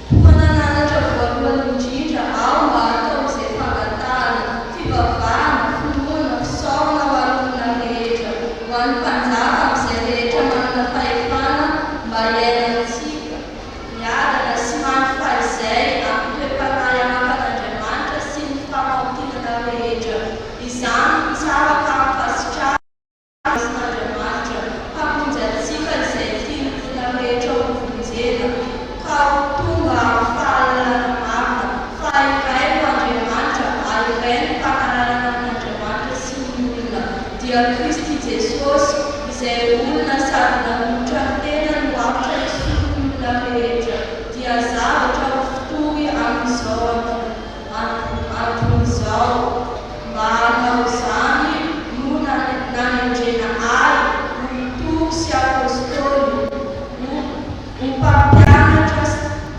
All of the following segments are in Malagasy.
Koa nananatra voalohany indrindra aho mba hatao izay fangatahana, fivavahana, finoana, fisaorana ho an'ny olona rehetra, ho an'ny mpanjaka amin'izay rehetra manana fahefana mba hiainantsika miadana sy mandry fahizay amin'ny toe-panahy araka an'Andriamanitra sy ny fahamaotinana rehetra. Izany no tsara ka ankasitrahana. Masin'Andriamanitra, Mpamonjy antsika izay tian'ny olona rehetra ho vonjena, ka ho tonga amin'ny fahalalana marina, fa iray no Andriamanitra ary iray no mpanalalana amin'Andriamanitra sy ny olona, dia Kristy Jesosy, izay olona sady nanolotra ny tenany ho avotra hisolo ny olona rehetra, dia zavatra ho fitory amin'izao andro andro izao. Mba hanao izany no nanendrena ahy ho mpitory sy apostoly, ho ho mpampianatra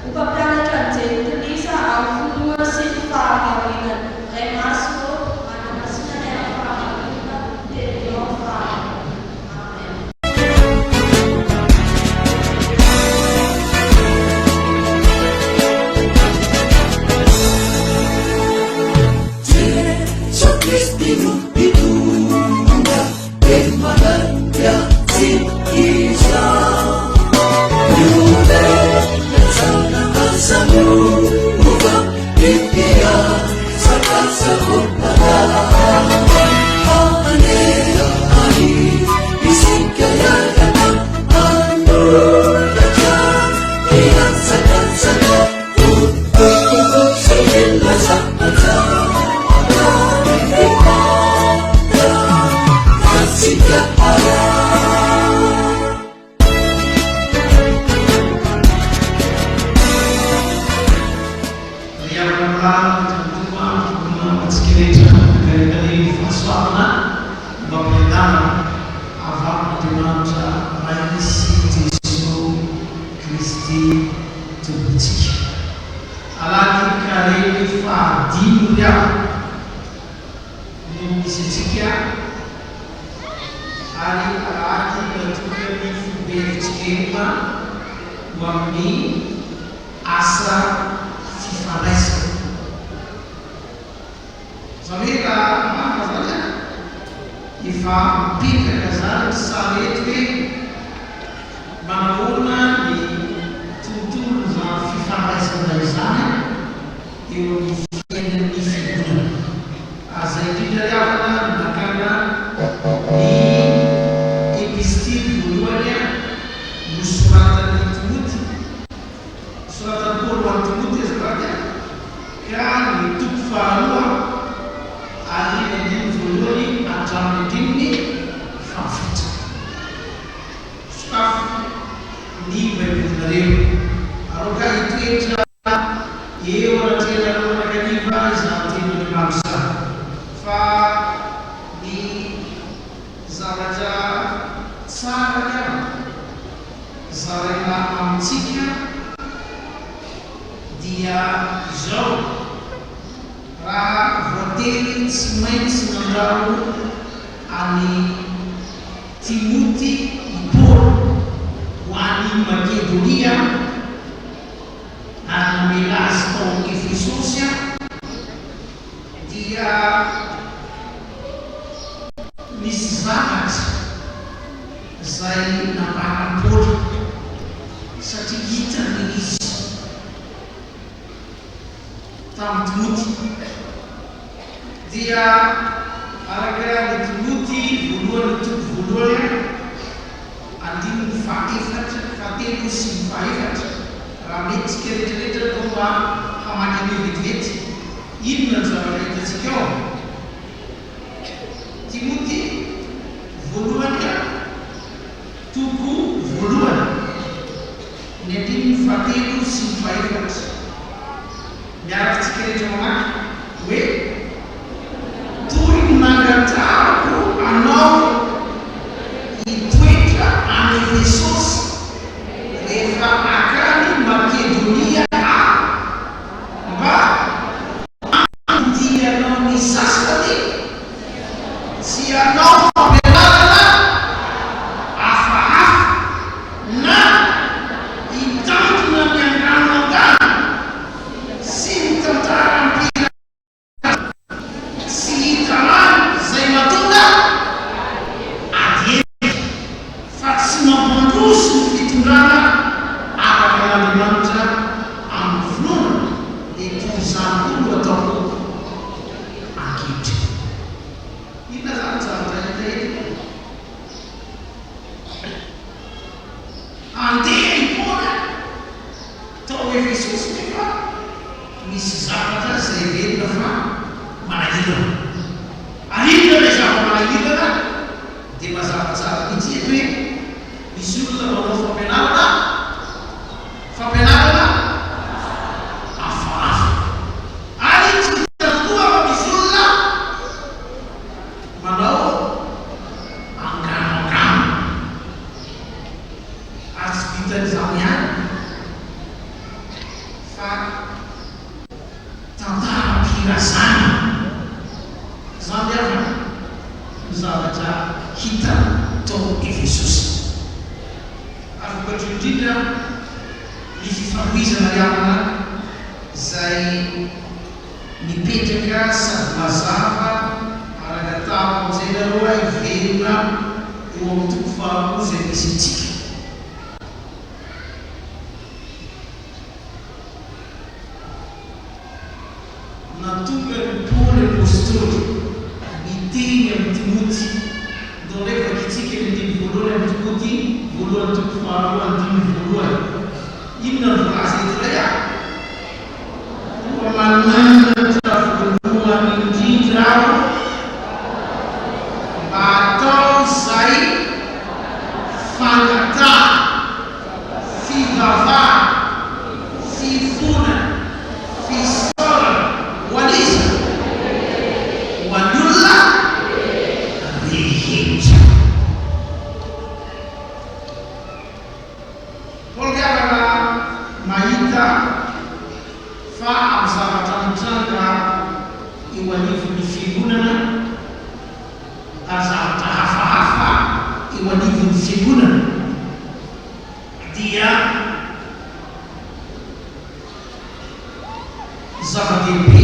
ho mpampianatra ny jentilisa amin'ny finoana sy ny fahamarinana. Ray Masina ô, manamasina ny amin'ny fahamarinana, teninao ny fahamarinana. Amen. Ry havana malala, Tompo Tompo ho antsika rehetra mangataka ny fahasoavana ombam-piadanana avy amin'Andriamanitra Ray sy Jesoa Kristy Tompontsika. Alahady karemy fahadimy ry havana no misy antsika ary alahady natokan'ny foibe fjkm ho amin'ny asa fifandraisana. Izany hoe raha marina izany an, efa mipetraka izany ny sary eto hoe manahoana ny tontolon'izany fifandraisana izany eo amin'ny fiainan'ny fiangonana. Ary izay indrindra ry havana no nakana ny epistily voalohany nosoratan'i Timoty. Nosoratan'i Paoly ho an'i Timoty azafady a, ka ny toko faharoa ary ny andininy voalohany hatramin'ny andininy fahafito. Sokafo ny Baibolinareo, ary aoka hitoetra eo anatrehanareo mandrakariva izany tenin'Andriamanitra izany, fa ny zavatra tsara ihany zaraina amintsika dia izao, raha voatery tsy maintsy nandao an'i Timoty i Paoly ho any Makedonia ary namela azy tao Efesosy, dia nisy zavatra izay nambaran'i Paoly, satria hitany ilay izy tamin'i Timoty. Dia araka ny Timoty voalohany toko voalohany. fahaefatra, fahatelo sy ny fahefatra. Raha mety tsika rehetra rehetra atao mba hamaky an'io vetivety. Inona no zavatra hitantsika ao? Timoty voalohany toko voalohany, ny andininy fahatelo sy ny fahefatra. Miaraka tsika rehetra mamaky hoe, Toy ny nangatahako anao hitoetra any Efesosy rehefa hankany Makedonia aho, mba handidianao ny sasany tsy hanao fampianarana hafahafa na hitandrina ny angano angano sy ny tantaram-pirenena tsy hita lany izay mahatonga ady hevitra fa tsy mampandroso ny fitondrana araka an'Andriamanitra amin'ny finoana dia toy izany koa no ataoko ankehitriny. Inona izany ny zavatra hita eto? Handeha i Paoly tao Efesosy nefa nisy zavatra izay heverina fa manahirana. Ary inona ilay zava-manahirana? Dia mazava tsara mihitsy eto hoe misy olona manao fampianarana, fampianarana hafahafa. Ary tsy hita tokoa fa misy olona manao anganoangano. Ary tsy vitan'izany ihany fa tantaram-pirazanana. Izany ry havana no zavatra hita tao Efesosy. Ary vokatr'io indrindra ny fifanohizana ry havana izay mipetraka sady mazava ary angatahako amin'izay nareo aho hiverina eo amin'ny toko faharoa izay misy antsika. Nahatonga an'i Paoly Apostoly niteny amin'i Timoty, Ndao indray vakintsika ny andininy voalohany amin'ny Timoty voalohany toko faharoa andininy voalohany. Inona no voalaza eto indray a? Koa mananatra voalohany indrindra aho mba hatao izay fangatahana, fivavahana, fifonana, fisaorana ho an'iza? Ho an'ny olona rehetra. Paoly havana mahita fa amin'ny zavatra mitranga eo anivon'ny fiangonana ary zavatra hafahafa eo anivon'ny fiangonana dia zava-dehibe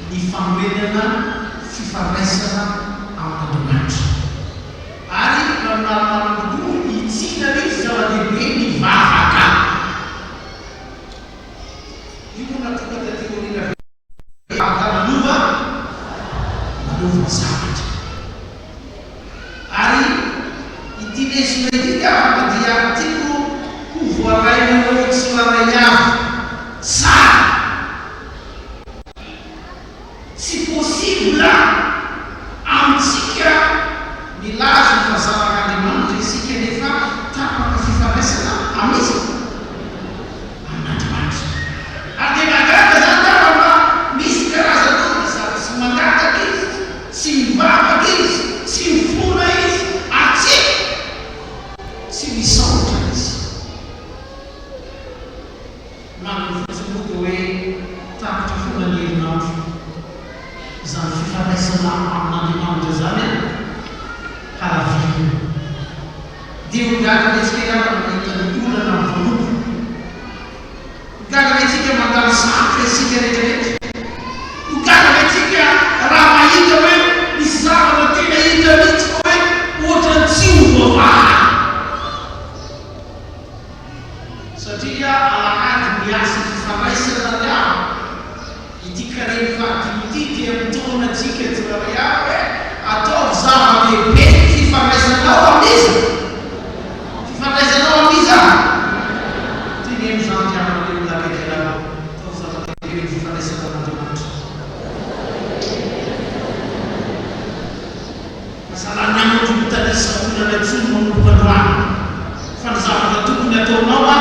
ny fanorenana fifandraisana amin'Andriamanitra. Ary raha ny marimarina kokoa, hitsiana mihitsy zava-dehibe ny vavaka. Io moa natonga taty aoriana avy eo vavaka manova, manova zavatra. Ary ity lesona ity dia afaka dia tiako ho voarainareo tsirairay avy tsara. Tsy possible amintsika milaza fa zanak'Andriamanitra isika nefa tapaka fifandraisana amin'iza? Amin'Andriamanitra. Ary dia mahagaga izany angamba fa misy karazan'olona sady tsy mangataka izy, tsy mivavaka izy, tsy mifona izy, ary tsy tsy misaotra izy. Marina fotsiny moa dia hoe tapitra foana ny herinandro. Izany fifandraisana amin'Andriamanitra izany an, halavirina. Dia ho gaga ve tsika angamba no mahita ny olana mivoaloboka? Ho gaga ve tsika mandalo sarotra isika rehetrarehetra? Ho gaga ve tsika raha mahita hoe misy zavatra tena hita mihitsy fa hoe ohatran'ny tsy ho voavaha? Satria alahady miasa fifandraisana ry havana, ity karemy fahadimy ity dia mitaona antsika tsirairay avy hoe ataovy zava-dehibe ny fifandraisanao amin'iza? ny fifandraisana amin'Andriamanitra. Lasa lany andro mitanisa olana intsony manomboka androany. Fa ny zavatra tokony ataonao a,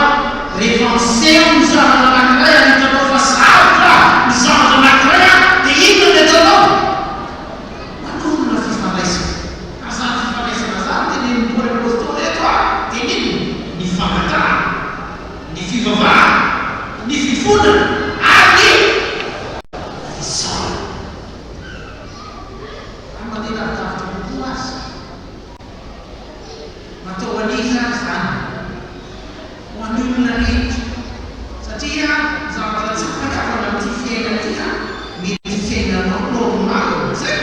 rehefa miseho ny zavatra anankiray ary hitanao fa sarotra ny zavatra anankiray a, dia inona ny ataonao? Manorina fifandraisana. Ary izany fifandraisana izany tenenin'i Paoly Apostoly eto a, dia ny inona? Ny fangatahana, ny fivavahana, ny fifonana ary ny fisaorana. Ary mandeha lavidavitra kokoa aza. Natao ho an'iza ary izany? Ho an'ny olona rehetra. Satria ny zavatra tsapa ny havana amin'ity fiainana ity an, mety fiainanao normal, zay.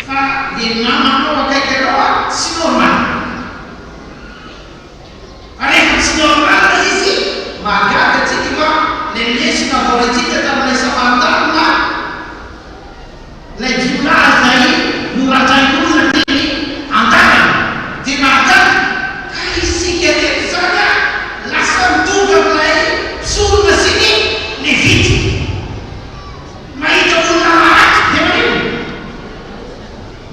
Fa le namanao akaiky anao an, tsy normal. Fa rehefa tsy normal izy, mahagaga antsika fa le lesona voaraintsika tamin'ilay Samaritanina, ilay jiolahy izay noratrain'olona teny an-dalana, dia mahagaga ka isika rehetra izany an, lasa mitovy amin'ilay mpisorona sy ny levita. Mahita olona maty dia maninona?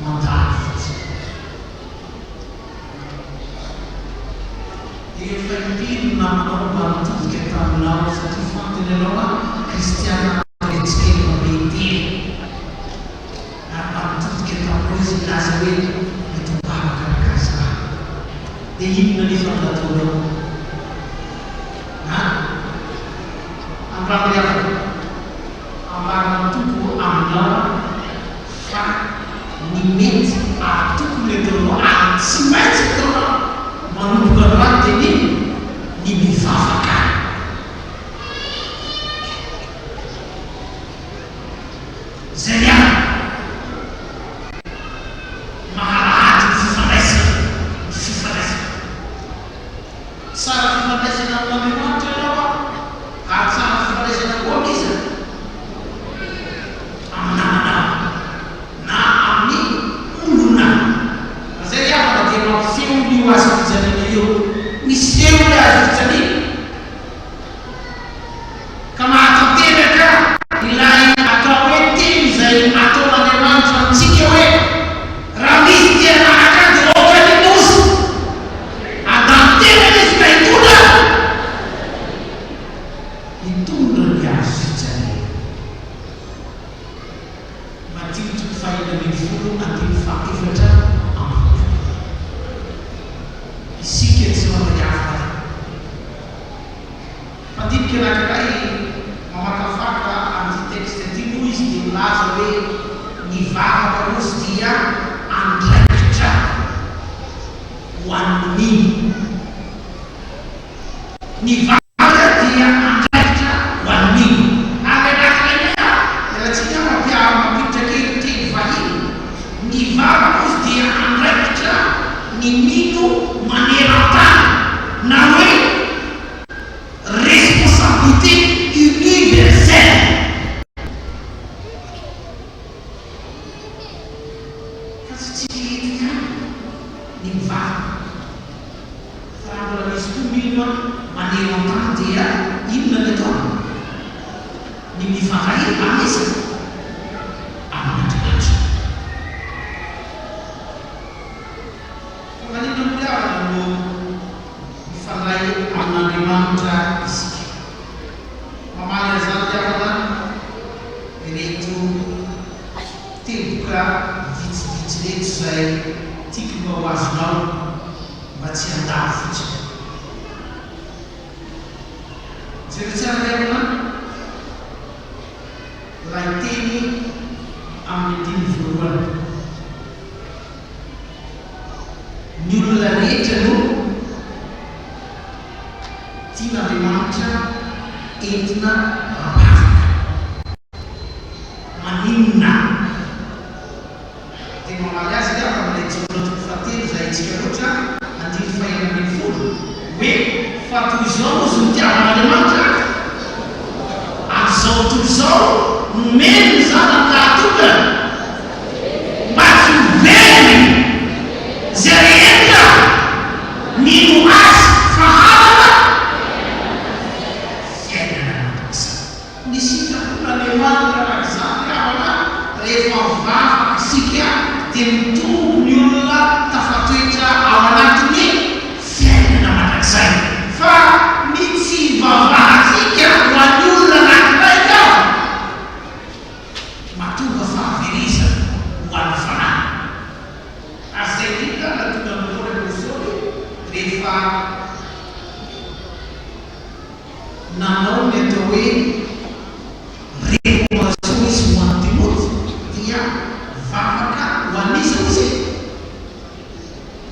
Mandalo fotsiny. Efa impiry ny namanao mba nitodika taminao satria fantany ianao fa kristiana antsika mamehy tena ary mba nitodika taminao izy nilaza hoe mety mivavaka angaha za dia inona anefa no nataonao? An? Androany ry havana ambaran'ny Tompo aminao Fa ny mety ary tokony ataonao ary tsy maintsy ataonao manomboka androany dia ny inona? Ny mivavaka. Izay ihany. Mahalahady ny fifandraisana, ny fifandraisana. Tsara fifandraisana amin'Andriamanitra ianao an, ary tsara fifandraisana koa amin'iza? Amin'ny namanao, na amin'ny olona. Raha izay ry havana dia mampiseho io hazo fijaliana io. Miseho ilay hazo fijaliana, ka mahatanteraka ilay atao hoe teny izay ataon'Andriamanitra amintsika hoe, Raha misy te hanaraka ahy dia aoka ny nosy. Adalo tena izy ka hitondra hitondra ny hazo fijaliana. Matio toko faha-16 andininy faha-24. Isika tsy mandray hafa. Mpandinika anankiray mamakafaka an'ity texte ity moa izy dia milaza hoe ny vavaka hozy dia andraikitra ho an'ny mino. Ny vavaka dia andraikitra ho an'ny mino. Ary anankiray indray an, miala tsiny aho mampiditra kely teny vahiny, ny vavaka hozy dia andraikitra ny mino maneran-tany na hoe responsabilité universelle. Fa tsy tsika eto ihany ny mivavaka fa raha mbola misy koa mino an maneran-tany dia inona ny ataony? Ny mifandray amin'iza? Amin'Andriamanitra. Fa maninona moa ry havana no mifandray amin'Andriamanitra isika? Mamaly an'izany ry havana ireto teboka vitsivitsy ireto izay tiako mba ho azonao mba tsy handalo fotsiny. Jereo tsara ry havana ilay teny amin'ny andininy voalohany. Ny olona rehetra no tian'Andriamanitra entina am-bavaka. Maninona? Dia mamaly azy angamba amin'ilay Jaona toko fahatelo izay haintsika loatra, andininy fahenina ambin'ny folo, hoe, Fa toy izao no nitiavan'Andriamanitra an'izao tontolo izao, nomeny ny Zanany lahatokana, mba tsy ho very izay rehetra mino Azy fa hanana fiainana mandrakizay. Sitrapon'Andriamanitra araka izany ry havana, rehefa mivavaka isika dia mitombo ny olona tafatoetra ao anatin'ny fiainana mandrakizay. Fa ny tsy hivavahantsika ho an'ny olona anankiray ry havana, mahatonga fahaverezana ho an'ny fanahy. Ary izay indrindra no nahatonga an'i Paoly Apostoly rehefa nanao ny atao hoe recommandation izy ho an'i Timoty dia vavaka ho an'iza izy?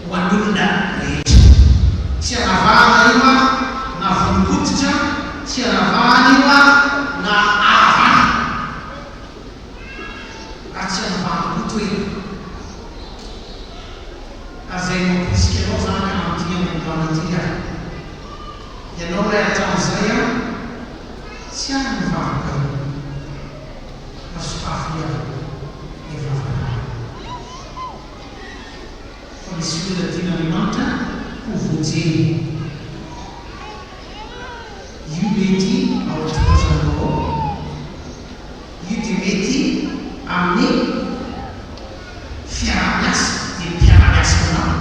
Ho an'ny olona rehetra. Tsy anavahana io an, na volon-koditra, tsy anavahana io an, na havana. Ary tsy anavahana koa toerana. Ary izay mamporisika anao izany amin'ity androany ity ary. Ianao ilay hatramin'izay an, tsy ary nivavaka io, fa sokafy ihany ny vavanao. Fa misy olona tian'Andriamanitra ho vonjeny. Io mety ao an-tokantranonao ao, io dia mety amin'ny fiaraha-miasa, dia mpiara-miasa aminao.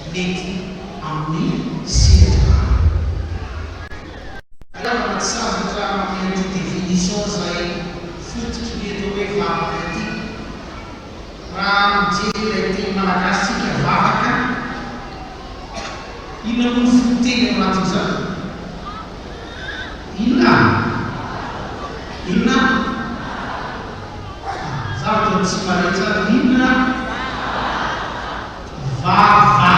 Mety amin'ny sehatra hafa. Angamba tsy sarotra manome an'ity définition izay fototry ny atao hoe vavaka ity. Raha mijery ilay teny malagasy tsika vavaka, inona moa ny fototeny ao anatin'izany? Inona? Inona? Zavatra tsy mahare tsara inona vava.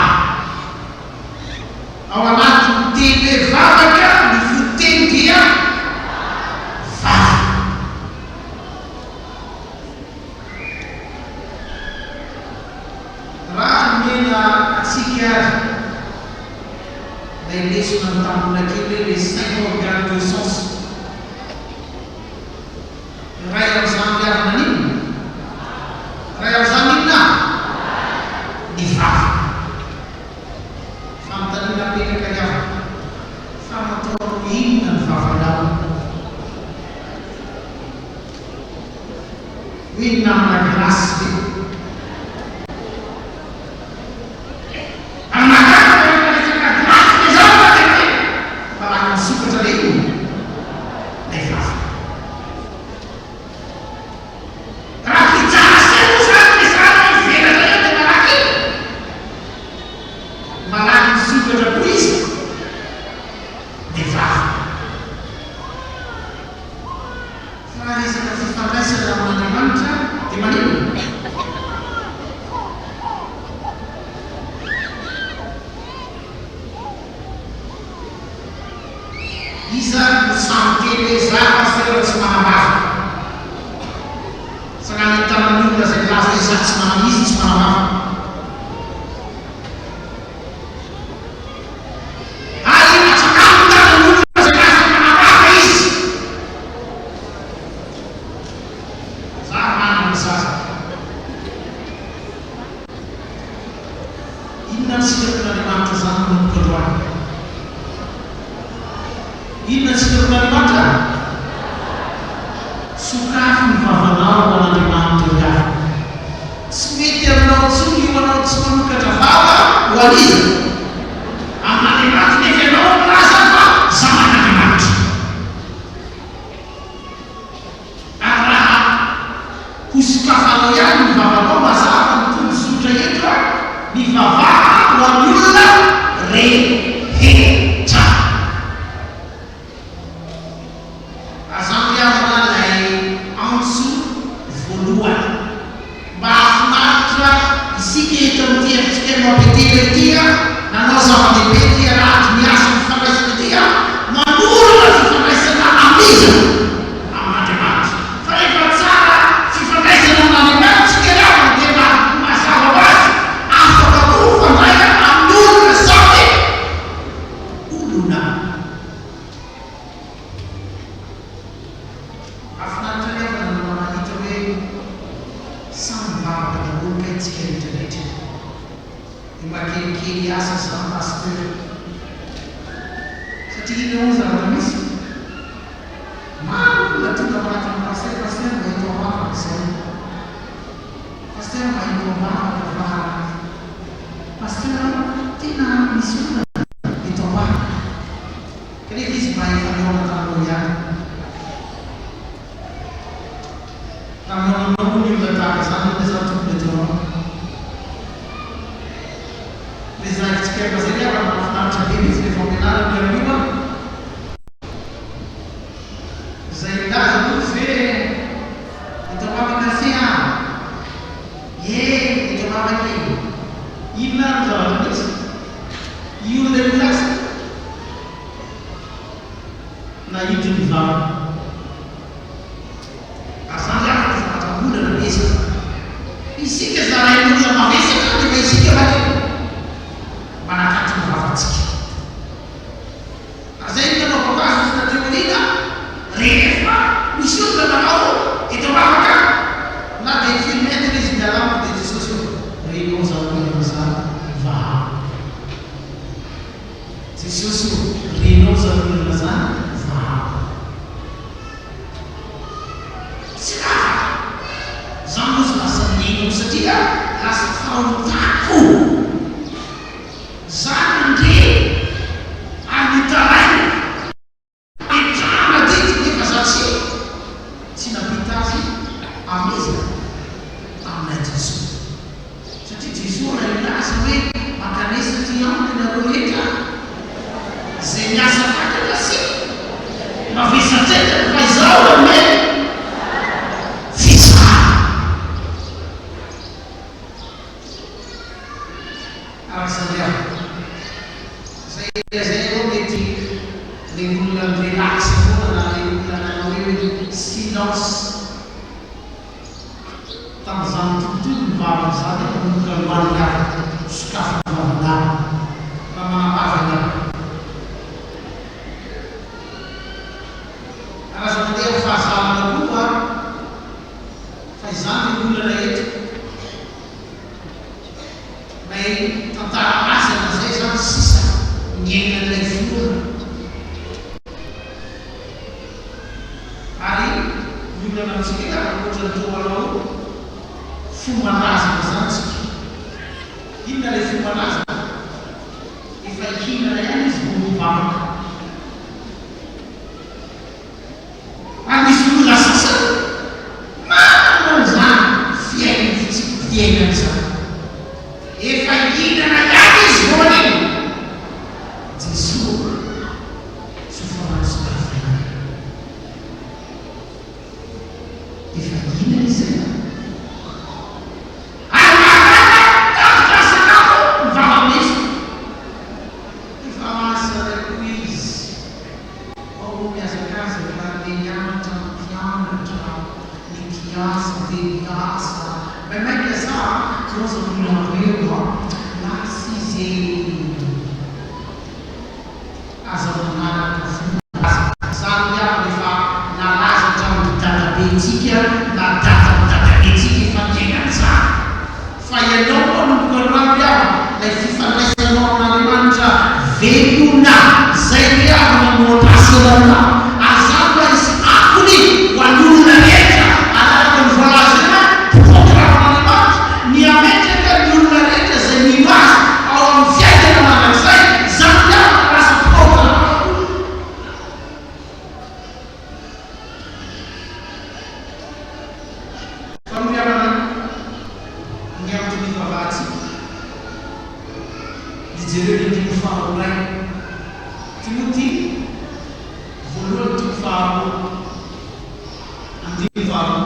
Ao anatin'ny teny hoe vavaka ny fototeny dia vava. Raha nomena antsika ary ilay lesona nitambina kely hoe les cinq organes de sens. Iray amin'izany ry havana ny inona? Iray amin'izany inona? Ny vava. Fanontaniana apetraka ry havana, fa nataonao inona ny vavanao? Hoy ny namana Grace ve? Ary mahagaga fa rehefa resaka grâce dia zao fa dia hoe fa raha misokatra le inona ilay vava. Raha fitsara seho moa zany le zany mivelatra eo dia malaky inona? Malaky misokatra koa izy le vava. Fa raha resaka fifandraisana amin'Andriamanitra dia maninona? Iza no sahy miteny hoe za pasteur tsy manambava? Tsangano ny tanan'ny olona izay milaza hoe za tsy manana izy tsy manambava. Ary atsangano ny tanan'ny olona izay milaza fa manambava izy. Za manana ny zaza. Inona ny sitrapon'Andriamanitra izany manomboka androany? Inona ny sitrapon'Andriamanitra? Sokafy ny vavanao ho an'Andriamanitra ry havana. Tsy mety aminao intsony io anao tsy manokatra vava ho an'iza? Amin'Andriamanitra nefa ianao milaza fa zanak'Andriamanitra. Ary raha ho sokafanao ihany ny vavanao mazava ny tondrozotra eto a, mivavaha ho an'ny olona rehetra. Aza ampiharina ilay antso voalohany. Mba hahafinaritra isika eto amin'ity FJKM Betela ity a, nanao zava-dehibe ity alahady miasa ny fifandraisana ity a, manorina fifandraisana amin'iza? Amin'Andriamanitra. Fa rehefa tsara fifandraisana amin'Andriamanitra isika ry havana dia mba mazava ho azy afaka koa mifandray amin'ny olona samy olona. Mahafinaritra ny havana no mahita hoe samy mivavaka daholo kay tsika rehetra rehetra. Dia mba kelikely asa zany Pasteur. Satria inona moa ny zavatra misy? Maro ny olona tonga manatona ny pasitera, Pasitera mba ento am-bavaka izao. Pasitera mba ento am-bavaka fa Pasitera tena misy olana eto am-bavaka. Kanefa izy mba efa nihaona taminao ihany. Raha mihaona aminao moa ny olona tahaka izany, inona izany tokony hataonao? Ilay zanak'i Tsikerma izay angamba mahafinaritra be mihitsy ilay fampianarany amin'io an! Izay milaza moa izy hoe eto am-bavaka se an! Ie, eto am-bavaka e! Inona ary ny zavatra misy? Io ilay milaza nahitry ny vavany. Ary izany ry havana zavatra olana betsaka. Isika zarain'olona mavesatra nefa isika manino? Manakatona vavantsika. Ary izay no nanaovako azy izy taty aoriana, rehefa misy olona manao eto am-bavaka, na dia filmety izy miala amiko dia Jesosy ô, renao izany olona izany, vahao. Jesosy ô, renao izany olona izany, vahao. Tsy afaka. Izany moa tsy lasa niainako satria lasa fahotako. Za nandre ary nitaraina hametrahana didy nefa za tsy tsy nampita azy amin'iza? Aminay Jesoa. Satria Jesoa raha hilaza hoe mankanesa aty amiko ianareo rehetra izay miasa fatratra sy mavesatretana fa izaho hanome fitsarana. Araka izany dia izay lazainy aloha mety ilay olona mi-relax foana na ilay olona nanao hoe silence tamin'izany tontolo ny vavany izany manomboka androany ny havana sokafy ny vavan-dava raha manambava ianao. Ary aza mandeha amin'ny fahazarana koa fa izany no olana eto. Ilay tantara razana izay izany sisa niainan'ilay finoana. Ary ny olana amintsika eto ankoatra ny toa manao fomban-drazana izany isika. Inona ilay fomban-drazana? Efa hihinana ihany izy vao mivavaka. Ary misy olona sasany manana an'izany fiainana fitsipi-piainana izany. Efa hihinana ihany izy vao manino? Jesoa tsy ho famantsokafana. Efa hihinana izy e. Ary mahagaga tapitra sakafo ny vava-misy. Efa lasa ilay koa izy. Ao no mihazakazaka le mianatra ny mpianatra, ny mpiasa te hiasa. Maimaika za a, zao aza mbola reo a, lasa izy e. Aza manaraka fomba zany ry havana efa nalaza hatramin'ny dadabentsika na dadan'ny dadabentsika efa niaina an'izany. Fa ianao koa manomboka androany ry havana, ilay fifandraisanao amin'Andriamanitra velona, izay ry havana no andrasana anao. Ary izany mba hisy akony ho an'ny olona rehetra, ary araka ny voalaza eo hoe programan'Andriamanitra ny hametraka ny olona rehetra izay mino Azy ao amin'ny fiainana mandrakizay, izany ry havana lasa programa koa. Fanompianana ny antony ivavahantsika dia jereo ny andininy faharoa iray Timoty voalohany toko faharoa andininy faharoa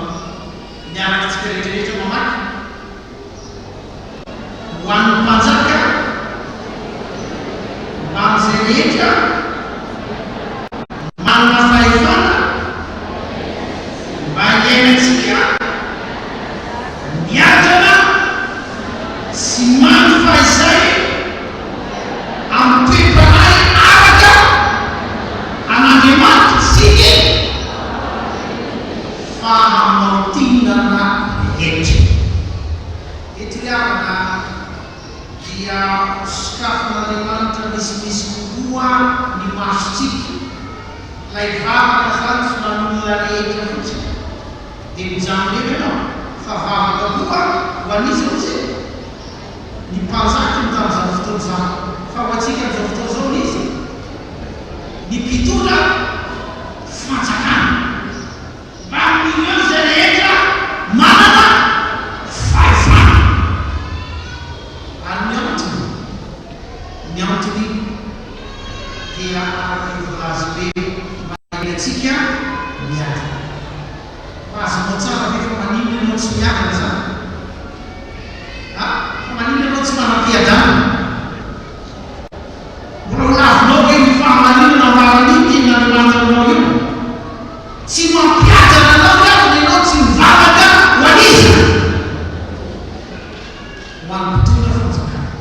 miaraka tsika rehetra rehetra mamaky ho an'ny mpanjaka mbamin'izay rehetra manana fahefana mba hiainantsika miadana sy mandry fahizay amin'ny toe-panahy araka an'Andriamanitra sy ny fahamaotinana rehetra. Eto ry havana dia sokafin'Andriamanitra misimisy kokoa ny. imasontsika. Ilay vavaka izany tsy ho an'olona rehetra fotsiny dia mijanona eo ianao fa vavaka koa ho an'iza hozy e? Ny mpanjaka no tamin'izany fotoana izany fa ho antsika amin'izao fotoana izao ny iza? Ny mpitondra fanjakana. Mbamin'ireo izay rehetra manana fahefana. Ary ny antony, ny antony dia araka io voalaza hoe mba hiainantsika miadana. Fa azonao tsara ve fa maninona ianao tsy miadana izany? A? Fa maninona ianao tsy manam-piadanana? Mbola ho lavinao ve io fahamarinana ambaran'io tenin'Andriamanitra aminao io? Tsy mampiadana anao ny havana ianao tsy mivavaka ho an'iza? Ho an'ny mpitondra fanjakana.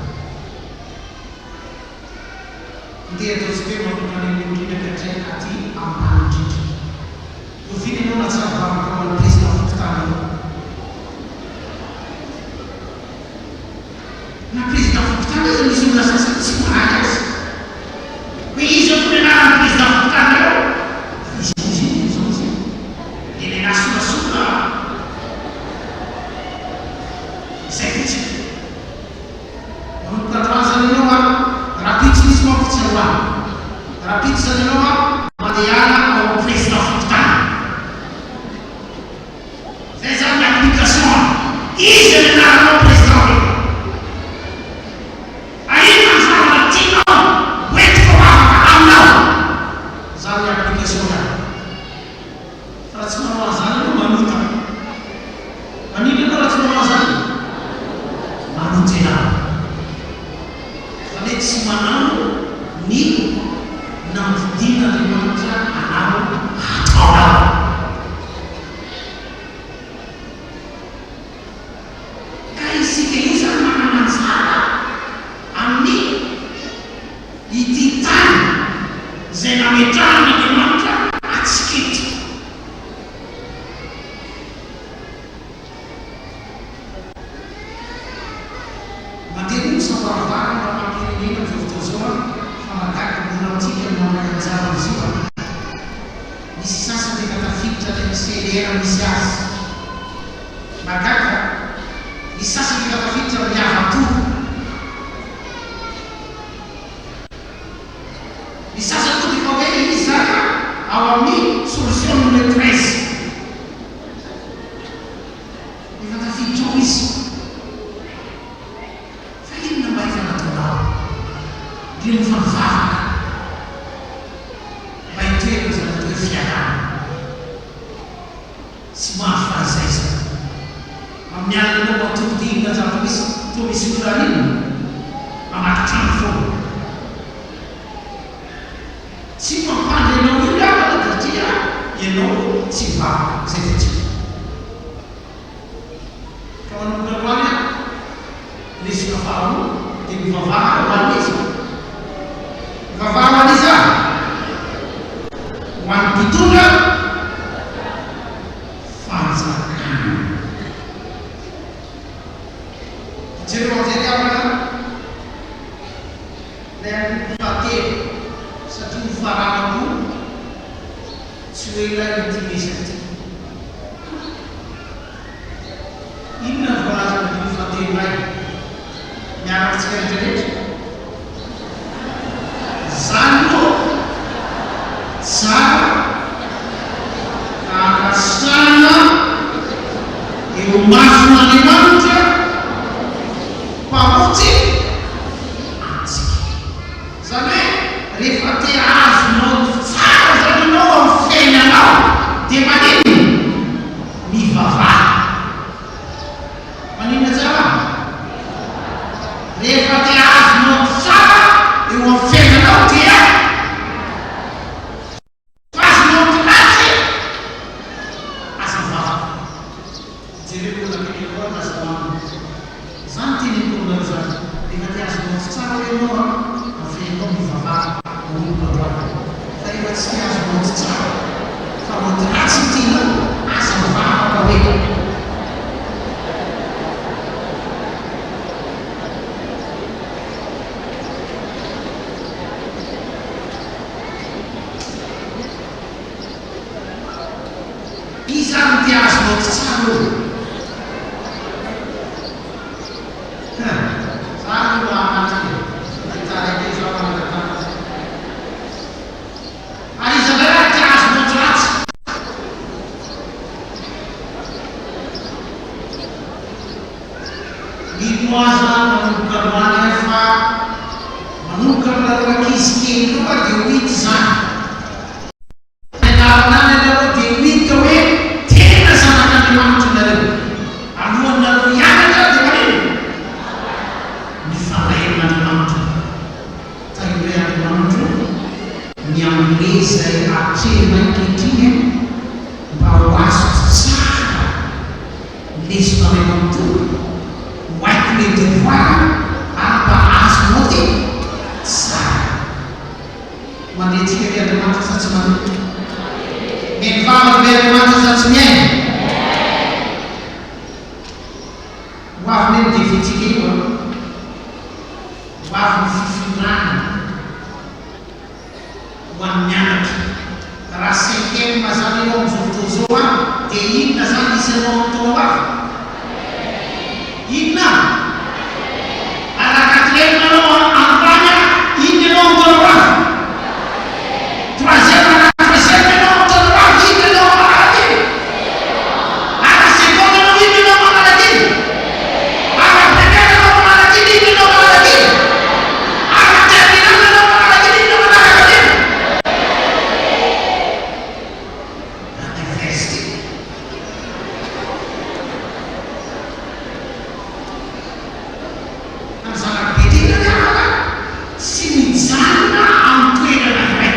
Ndeha ataontsika hoe manomboka any amin'ny olon-drindra ka hatrany aty ambany indrindra. Oviana ianao nahatsiaro vavaka ho an'ny président fokontany io? Na président fokontany aza misy olona sasany tsy mahay azy. Hoe iza koa ny anaran'ny président fokontany eo? Fa izao izy io, izao izy io. Dia lehilahy solasona izay fotsiny. Manomboka androany izany ianao an, rahampitso misy manko tsy androany. Rahampitso izany ianao an, mandehana ao amin'ny président fokontany. Zay zany ny application an! Iza ny anaranao président ve? Ary inona ny zavatra tianao ho entiko vavaka aminao? Zany ny application zany. Fa raha tsy manao an'izany ianao manota. Maninona ianao raha tsy manao an'izany? Manota ianao. Zany hoe tsy manao ny nandidian'Andriamanitra anao hataonao. Ka isika io zany manana anjara amin'ny ity tany izay nametrahan'Andriamanitra antsika ity. Mandeha moa ny sambaravara mampam-pirenena amin'izao fotoana izao an, fa mahagaga mora amintsika ny mandray anjara amin'izy io an. Misy sasany efa tafiditra any amin'ny CDR misy azy. Mahagaga fa misy sasany efa tafiditra amin'ny Avatour. Ny sasany koa dia efa hoe izy zany an ao amin'ny solution numéro 13. Efa tafiditra ao izy. Fa inona mba efa nataonao? Dia rehefa mivavaka mba hitoerana izany atao hoe fialana sy mahafaizay izany. Amin'ny alina ianao matory dia inona zava-misy? Toa misy olona inona? Mamaky trano foana. Tsy mampandry anao io ny havana satria ianao tsy mivavaka. Izay fotsiny. Ka manomboka androany aho, lesona faharoa dia mivavaha ho an'iza? Mivavaha ho an'iza? Ho an'ny mpitondra fanjakana. Jereo amin'izay ry havana ilay andininy fahatelo satria hofaranako tsy ho ela ity resaka ity. Inona no voalazan'ny andininy fahatelo iray? Miaraka antsika rehetra rehetra? Izany no tsara ka ankasitrahana eo imason'Andriamanitra Mpamonjy antsika. Izany hoe rehefa te hahazo naoty tsara izany ianao amin'ny fiainanao dia maninona? Mivavaha. Maninona tsara? Rehefa te hahazo naoty tsara eo amin'ny fiainanao dia Azo naoty ratsy aza mivavaka. Jereo olona akaiky anao ary lazao aminy. Zany teneniko aminareo zany, rehefa te hahazo naoty tsara hoe ianao an, averinao mivavaha manomboka androany. Fa rehefa tsy te hahazo naoty tsara fa naoty ratsy no tianao, aza mivavaka hoe. ary te hahazo naoty tsara eo? Huh! Za aloha mba hanatrika e! Sao dia taraiky eo za mananga-tanana. Ary iza indray ary te hahazo naoty ratsy? Mino aza manomboka androany aho fa manomboka aminareo ankizy kely ireo aho dia ho hita izany. Any an-dalana any ianareo dia ho hita hoe tena zanak'Andriamanitra ianareo. Alohanareo hianatra dia maninona? Mifandray amin'Andriamanitra. Tahio ray Andriamanitro ny amle izay atrehinay ankehitriny mba ho azoko tsara ny lesona ray manontolo, ho haiko le devoir ary mba azo naoty tsara. Mandre antsika ve Andriamanitra sa tsy mandre? Mivavaka ve Andriamanitra sa tsy mihaino? Ho avy anie ny défi-tsika io an! Ho avy ny fifindrana ho an'ny mianatra. Raha cinquième zany ianao amin'izao fotoana izao an, dia inona zany hisy anao amin'ny taona ho avy? Inona? Ary raha quatrième ianao androany an, inona ianao amin'ny taona ho avy? Troisième na troisième ianao amin'ny taona ho avy, inona ianao manaraka iny? Ary raha seconde ianao, inona ianao manaraka iny? Ary raha première ianao manaraka iny, inona ianao manaraka iny? Ary raha terminale ianao manaraka iny, inona manaraka an'iny? Raha université. Fa ny zava-dehibe ry havana, tsy mijanona amin'ny toerana iray.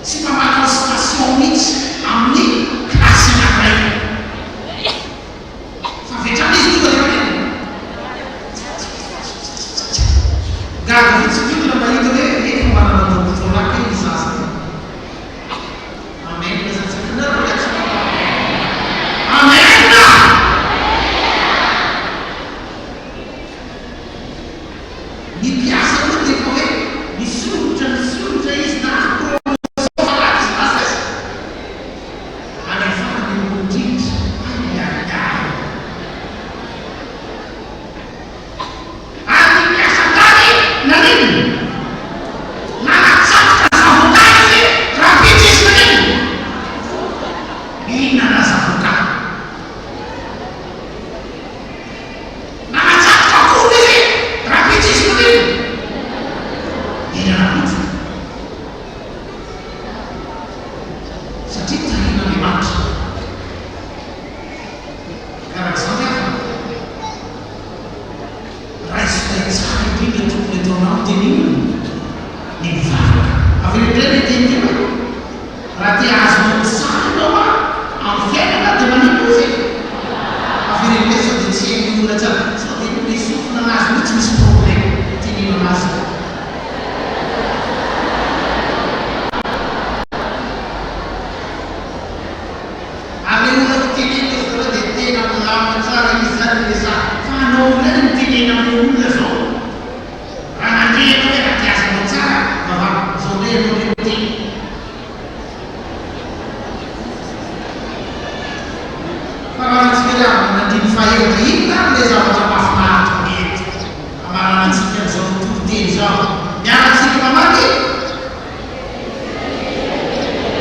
Tsy mba manao station mihitsy amin'ny kilasy anankiray. Fa avy hatrany izy tonga dia maneno. Gaga fotsiny ny olona mahita hoe efa manana doctorat kay io zaza io. Amen zany tsy hainareo ve tsy Amen! Ny mpiasa koa dia efa hoe nisondrotra nisondrotra izy nahazo promotion fa lasa izy lasa aiza? Any amin'ny farany ambony indrindra. Ay ay ay. Ary ny mpiasa tany naninona? Nanatsatoka zavoka izy raha vitsy izy naninona? Nihinana zavoka. Nanatsatoka akondro izy raha vitsy izy naninona? Nihinana akondro. Satria tahin'Andriamanitra. Ka raha izany havana, raiso ilay tsara indrindra tokony ataonao dia ny inona? Ny mivavaka. Avereno indray ilay teny teo e! Raha te hahazo naoty tsara ianao an, amin'ny fiainana dia maninona ozy e? Avereno indray sao dia tsy hain'ny olona tsara, sao dia ilay sofina anazy mihitsy misy problème, teneno anazy. Ary le olona hotenenina eo zareo dia tena milamina tsara izy zany resaha fa anao indray no mitenena amle olona zao raha nandre ianao hoe raha giazanao tsara vava zao ndray ianao ndray miteny fa raha antsika ry havana nandriny fahaefatra inona ary le zavatra mahafinaritra mety hamaranantsika an'izao toriteny izao miara-tsika mamaky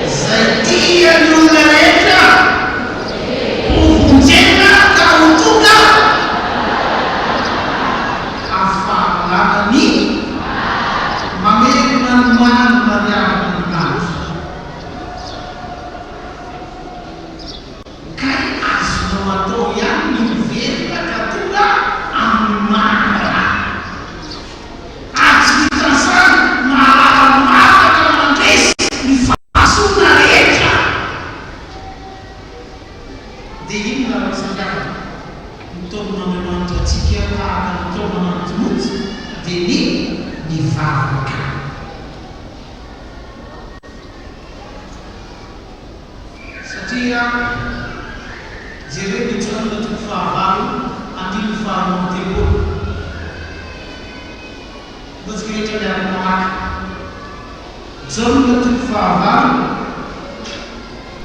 Izay tia ny olona rehetra ho vonjena ka ho tonga amin'ny fahalalana ny mamerina ny marina ry havana ny lanitra. Kay azonao atao ihany ny miverina ka tonga amin'ny marina. Ary tsy vitan'izany, mahalala ny marina ka mandresy ny fahadisoana rehetra. Dia inona raha tsy fitiavana? Ny taomin'Andriamanitra antsika tahaka ny taomana an'i Timoty dia ny mivavaka. Satria jereo ny Jaona toko fahavalo andininy faharoa amby telopolo. Antsika rehetra miaraka mamaky. Jaona toko fahavalo.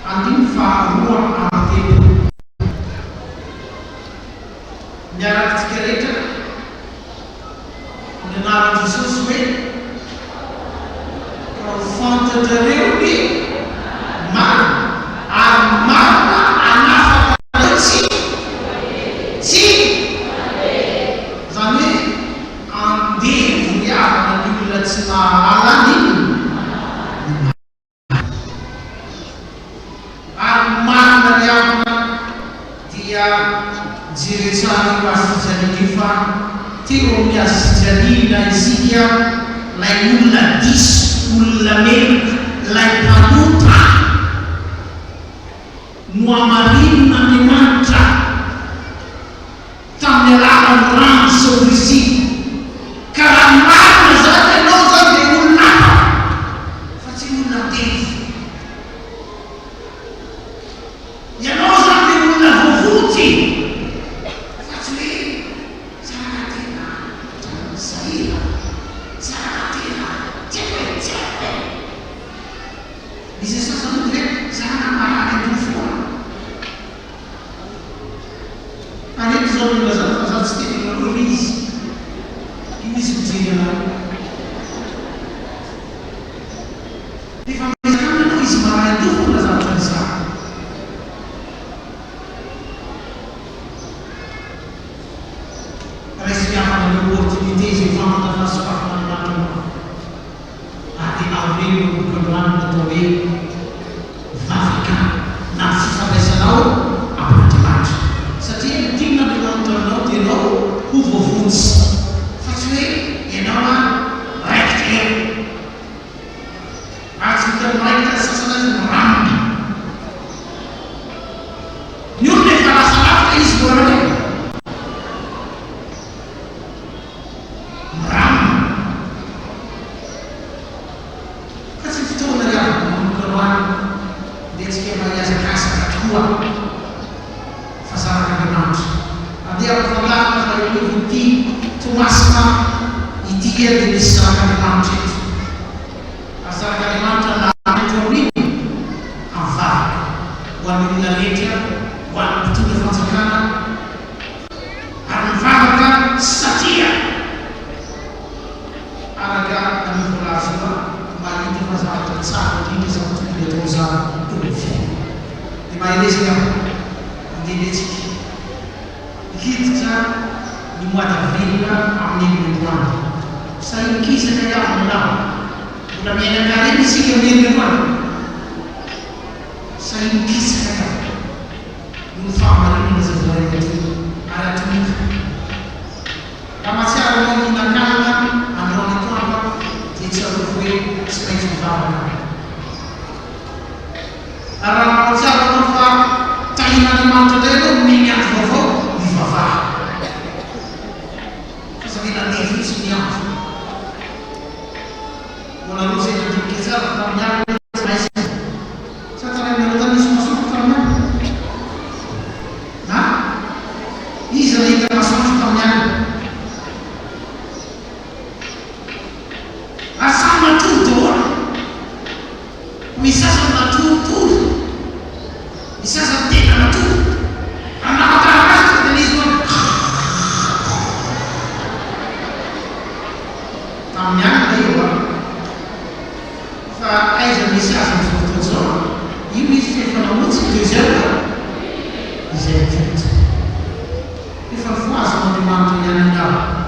Andininy faha 32. Miaraka tsika rehetra ny anaran'i Jesosy hoe ka ho fantatrareo ny marina ary ny marina hanafaka anareo tsy tsy izany hoe andevo ry havana ny olona tsy mahalala ny ny marina. Ary ny marina ry havana dia jereo tsara io hazo fijaliana io fa teo amin'ny hazo fijaliana isika ilay olona diso, olona meloka, ilay mpanota nohamarinin'Andriamanitra tamin'ny alalan'ny ràn'i Jesoa Kristy. Ka raha ny marina izany ianao izany dia olona afaka fa tsy olona andevo. Ianao izany dia olona voavonjy fa tsy hoe tsara tena ohatran'ny sahirana, tsara tena tsy haiko e, tsy haiko e. Misy sasany dia hoe za marary andoha foana. Ary eto izao no ilazana fa za tsy teny aminareo ry izy. Io izy mijery anareo. Rehefa miresaka aminy ianao izy marain-doha foana zavatra resahana. Raiso miavaka ny opportunité izay fantatra fa sokafan'Andriamanitra anao. Ary dia aoreno manomboka androany ny atao hoe vavaka na ny fifandraisanao amin'Andriamanitra. Satria ny tian'Andriamanitra aminao dia ianao ho voavonjy fa tsy hoe ianao an raikitra eo. Ary tsy vitan'ny miraikitra ny sasany aza miranona. Ny olona efa lasa lavitra izy mbola manino? Miranona. Fa tsy fotoana ry havana manomboka androany dia tsika mba hihazakazaka tokoa fa zanak'Andriamanitra. Andeha hampafantarina fa eo anivon'ity Toamasina ity dia misy zanak'Andriamanitra eto. Ary zanak'Andriamanitra lany eto amin'iny amin'ny vavaka ho an'ny olona rehetra, ho an'ny mpitondra fanjakana, ary mivavaka satria araka an'io voalaza io aho mahita fa zavatra tsara indrindra izany tokony atao izany eo amin'ny fiainana. Dia mahereza ny havana, andeha indray tsika hiditra ny mois d'avril amin'ny herinandroany. Sahy mikisaka ny havana ianao. Mbola miaina karemy isika amin'ny herinandroany. Sahy mikisaka ny havana. Noho ny fahamarinana izay voarainay teo ary atolotra. Raha mahatsiaro anao mihinan-kanina androany atoandro aho dia tsarovy hoe tsy maintsy mivavaka aho. Ary raha mahatsiaro anao fa tahian'Andriamanitra indray ianao nomeny andro vaovao, mivavaha. Fa aza avela handeha fotsiny ny andro. Ho anareo izay nandinika tsara fa tamin'ny alina tsy maizina. Sa tarainareo tamin'ny nisy masoandro tamin'ny alina? Na, iza nahita masoandro tamin'ny alina? Ary samy natory daholo. Misy sasany natoritory, ny sasany tena natory. Raha nahafantarana azy tonga dia nisy hoe Tamin'ny alina io an! Fa aiza misy azy amin'izao fotoana izao? Io izy f'efa namonjy ny deuxième izay culte. Efa voazon'Andriamanitra ihany angamba.